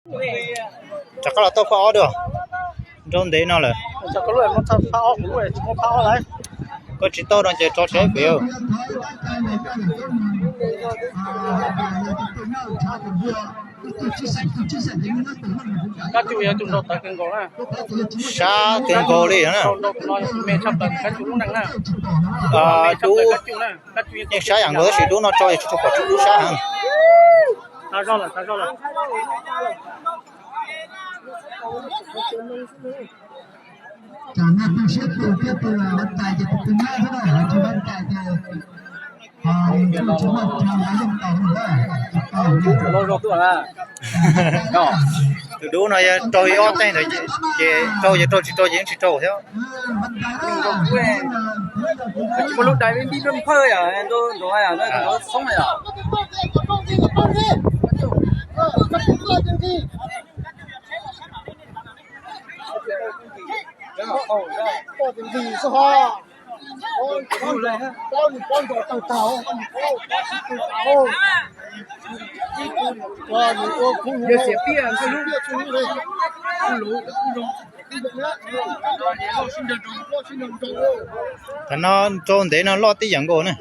Rov qab los tau phab ob dua. Nrau ntev no lawm. Koj tsis tau no ces tso tseg pem. Kab Cuj yog tus nrau tawv kawg nkaus na. Sab kawg nkaus li na. Dub yeej sab yam nkaus tab sis dub no tso yog tsis tau pom dub sab heev. Tam no tus siab tus thiab tus vaj tais ces tus twg nyob xwb na, tus vaj tais ces tus tsis muaj cag los yeej tau na. Tus dub no yog raug ib ob teeg ntawd ces raug, yog raug tsis raug ces yeej tsis raug thiab. Tsis muaj lub dais me npib npawj yom, nrau nrau yom, nrau xoob yom. Tam no rau ntev no loj tib yam nkaus na.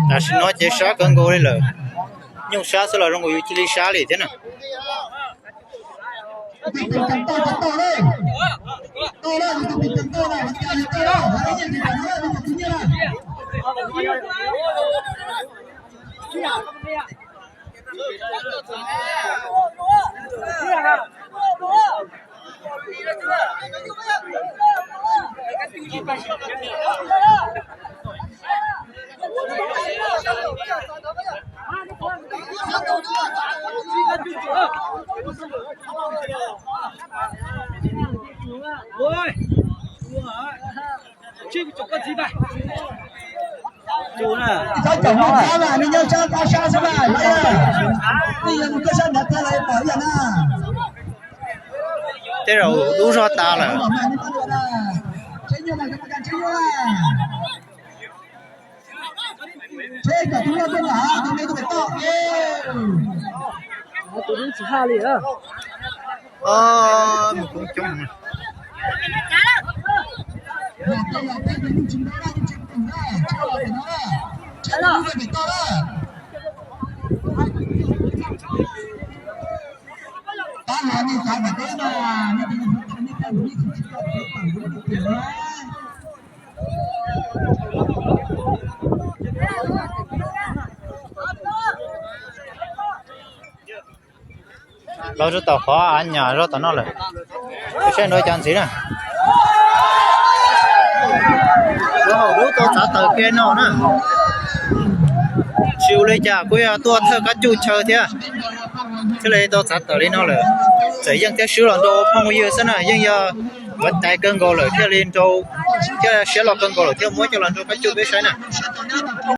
Tam sim no ces sab kawg nkaus li lawm. Nyuj sab xwb los zoo nkaus yus cia li sab li thiab na. Ib txhob caum muaj qab mas nws nyob sab qab sab xwb mas, nej yog mus tuaj sab nrad tag los pom ib yam na. Tej zaum dub zog tas lawm. Tus dub tsis haj li. Los rau tom qhov av nyam zog tom no lawm. Saib nrau cas ntxiv na. Lub hauv lub tau txav tawm kiag no na. Tsis ua li cas kuj yog tuaj thawj Kab Cuj chaw thiab, thiaj li tau txav tawm li no lawm. Txawm yeej thiab swb los nrau phooj ywg xwb na, yeej yog nqov caiv kawg nkaus lawm thiaj li nrau, thiaj siab loj kawg nkaus lawm thiaj muab coj los nrau Kab Cuj peb saib na.